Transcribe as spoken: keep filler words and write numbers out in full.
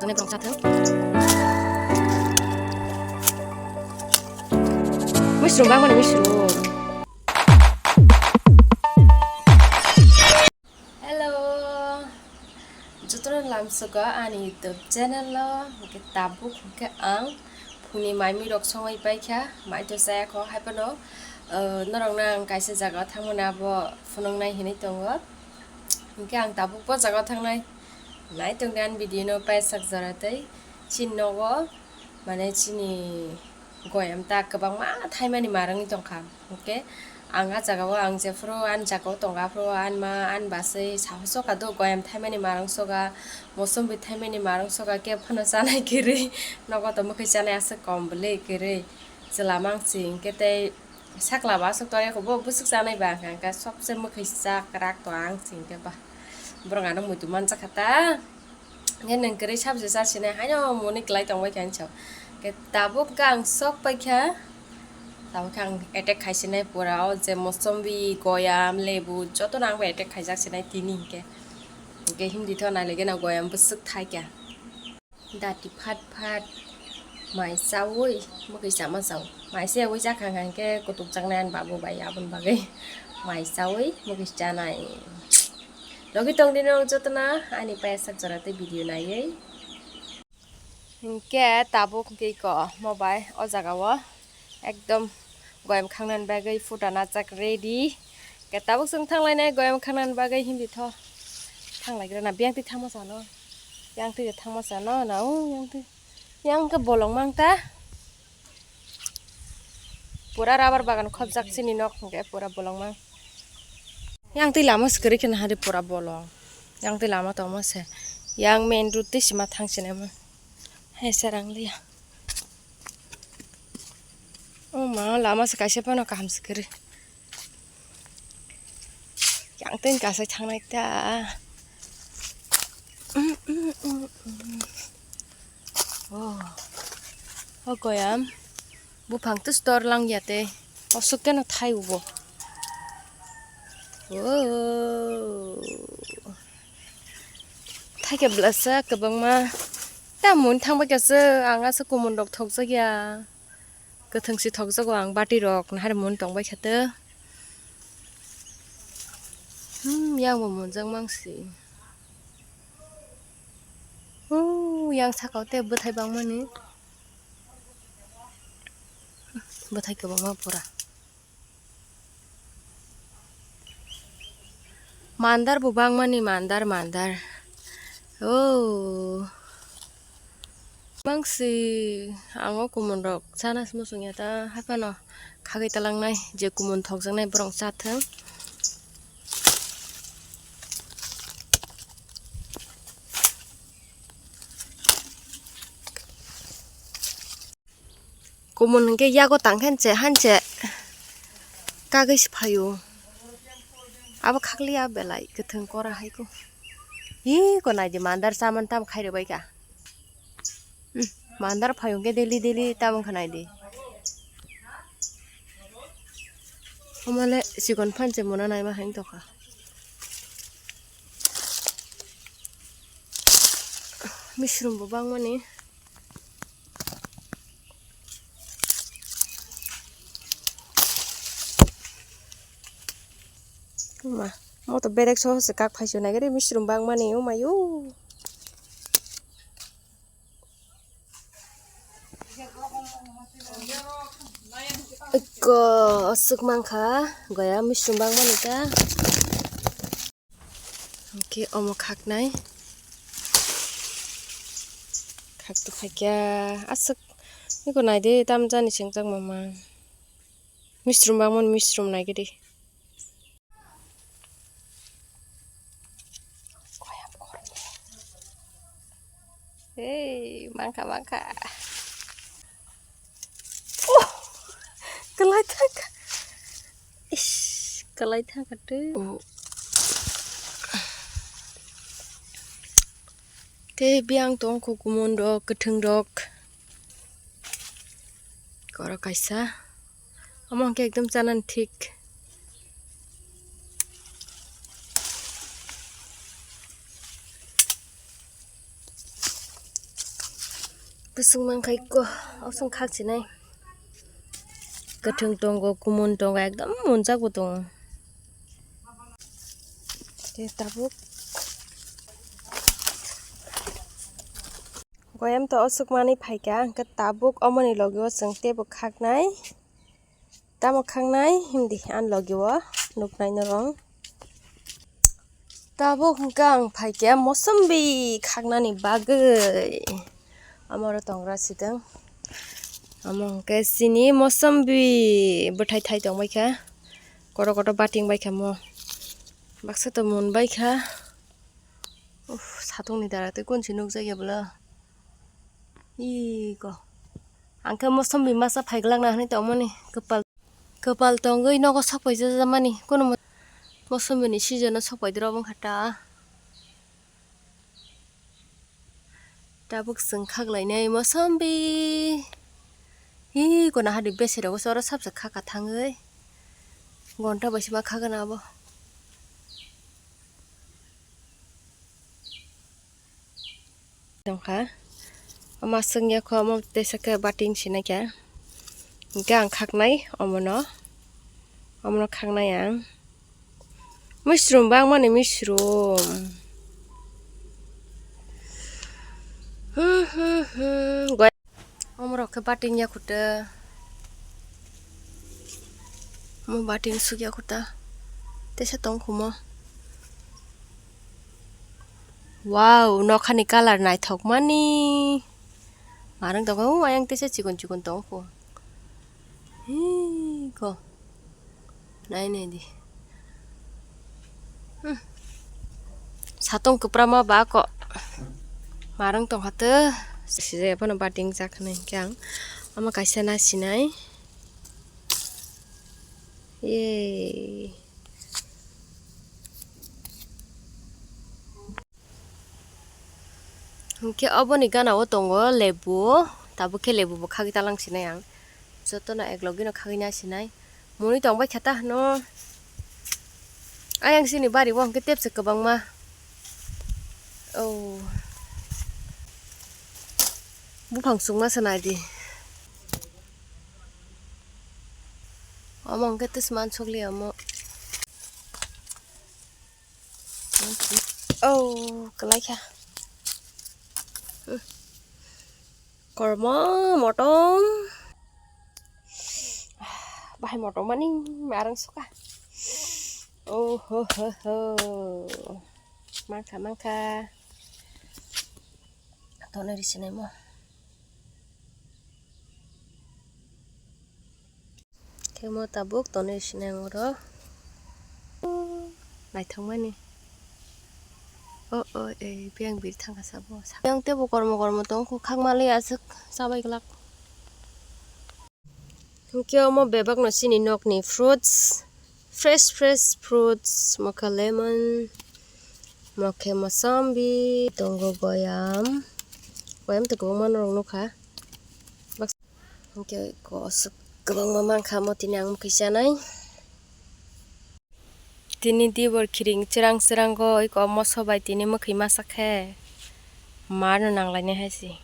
Ani borok chathang. Mushroom bangmani mushroom. Hello. Jotono lamsogo ani YouTube channel o. Hwnkhe tabuk hwnkhe ang phungni mai mui rok songwi paikha. Mai to chaya kho haiphano, uh, norokno ang kaisa jaga o thangmani abo phunuknai hinwi tongo. Hwnkhe ang tabuk bo jaga o thangnai. Nai tongdi ani video no paisa jora tei chini nogo, mane chini goyam ta kwbangma thaimani marwngwi tongkha. Hwnkhe ang a jaga o ang jephuru ani jaga o tongo aphuru ani ma ani bwsai saho soka do goyam thaimani marwng soga, mosombi thaimani marwng soga khe phano chanai kwrwi nogo to mwkhwi chanai aswk kom bwlwi kwrwi chwla mang si hwnkhe tei sakla bo aswk tongya kho bo bwswk chanai ba hwnkha hwnkhe sobse mwkhwi chak kwrak to ang si hwnkhe ba borok ano muitu manjakha ta. Hwnkhe nwng kwrwi sabse chasinai haino muni kwlai tongbai kha hinwi sao. Hwnkhe tabuk khe ang sok paikha. Tabuk khe ang attack khaisinai pura o je mosombi, goyam, lebu jotono ang bai attack khaijak sinai tini hwnkhe. Hwnkhe himdi tho nailai gana goyam bwswk thaikha. Dati phat phat mai chaui mwkhwi chama chao. Mai se ui jakha hwnkhe kutuk jaknai ani babu bai aboni bagwi mai chaui mwkhwi chanai. Logi tongdi norok jotono ani paya sak jora tei video naiwi. Hinkhe tabuk hwnkhe iko mo bai o jaga o ekdom goyam khangnani bagwi phuta najak ready. Ke tabuk chwng thanglainai goyam khangnani bagwi hindi tho. Thanglaigrana biyang twi thangma sano. Yang twi thangma sano na o yang twi. Yang khe bolong mang ta. Pura rubber bagan khopjak chini nok hwnkhe pura bolong mang. Yang twi lama swkari khe nahari pura bolong. Yang twi lama tongma se. Yang main road twi sima thang sinai mo. Hai serang liya. O ma lama se kaisa phano kaham swkari. Yang twi kasai thangnai ta. Oh. O goyam. Buphang twi stor lang ya tei. Osuk keno thai ubo. Oh. Thai ke blasa kwbangma. Ta mun thang bai kasa ang asa kumun rok thok jak ya. Kwthwng si thokjago ang bati rok nahar mun tong bai kha te. Hmm, yang bo mun jak mang si. Huu, yang saka o tei bwthai bangmani. Bwthai kwbangma pura. Mandar bo bangmani, mandar, mandar. Oh. Mangsi ang o kumun rok chana se muchung ya ta, hai phano khagwi talangnai je kumun thokjaknai borok cha thung. Kumun hwnkhe yago tang khe hanse, hanse kagwi se phaio. Abo khakliya belai kwthwng kora hai kho. Hi ko naidi mandar chamani tamo khairok bai kha. Hmm, mandar phaio hwnkhe daily daily tamo wngkha naidi. Omale chikon phanse mona naima hai wng tongkha. Misrumbo bangmani. Ma, moto berek sohor se kak phaiso nai gari misrum bangmani, o mayo. Ikko aswk mankha, goya misrum bangmani ta. Hwnkhe omo khaknai. Khaktu khaikya aswk. Niko naidi tamjani sengjakma mang. Misrum bangmani misrum naigidi. Hey, mangkha, mangkha. Oh, kwlai thangkha. Ish, kwlai thangkha twi. Oh. Tei biyang tongkho kumun rok, kwthwng rok. Koro kaisa. Omo hwnkhe ekdom chanani thik. Bwswk mankhai ko, oswk khakchinai. Kwthwng tongo, kumun tongo, ekdom munjak bo tongo. Tei tabuk goyam to oswk manwi phaikha, hwnkhe tabuk omoni logi o chwng teibo khaknai. Tamo khaknai himdi ani logi o nuknai norong. Tabuk hwnkhe ang phaikha mosombi khaknani bagwi. Amoro tongra sidang. Amo hwnkhe chini mosombi bwthai thai tongbaikha. Koto koto bating baikha mo. Baksa to munbaikha. Uff, satungni dara tei kunsi nukjakya bwla. Iko. Ang khe mosombi masa phaiglak na hinwi tongmani. Kwpal, kwpal tongwi nogo sok paijajamani. Kuno mo-, mosombini season o sok paidrop wngkha ta. Tabuk chwng khaklainai mosombi. Hi, kona hadi bese rogo se oro sabsa khaka thangwi. Gonta bai se ma khagana abo. Tongkha. Ama swngya kho, omo teisa khe bating sinai khe. Hingke ang khaknai omono. Omono khaknai ang. Mushroom bangmani mushroom. Hmm, hmm, hmm. Goi-, omorok khe bating ya khuta. Mo bating suk ya khuta. Tesa tong khumo. Wow, nokhani colour naithok mani. Marang tongo, o ayang tesa chikon chikon tong kho. Hi ko. Nai nai di. Hmm. Satong kwprama ba ko. Marang tong kha to. Sijaya phano bating jak nai khe ang. Ama kaisa na sinai. Yay. Hingke oboni gana o tongo lebu, tabuk khe lebu bo khagwi talang sinai ang. Jotono ek logi no khagwi na sinai. Muni tong bai kha ta hwno. Ayang sini bari o hingke tepsa kwbangma. Oh. Buphang chukma se nai di. Omo hingke tei se mansukliya omo. Oh, kwlai kha. Hmm. Kormo motong. Bahai motong mani marang suka. Oh ho ho ho. Mangkha mangkha. Tonwi risinai mo. Khe mo tabuk tonwi sinai ang oro. Naithokmani. O, o, ei, biyang biri thangkha sabo. Yang tebo kormo kormo tongkho, khakmali aswk chabai glak. Hwnkhe omo bebakno chini nokni fruits, fresh, fresh fruits, mokhe lemon, mokhe mosambi, tongo goyam. Goyam to kwbangma norok nukha. Hwnkhe kosok kwbangma mankha, omo tini ang mwkhwi chanai. Tini dibor khiring chwrang chwrango, eko moso bai tini mwkhwi masa khe marno nanglainai hai se.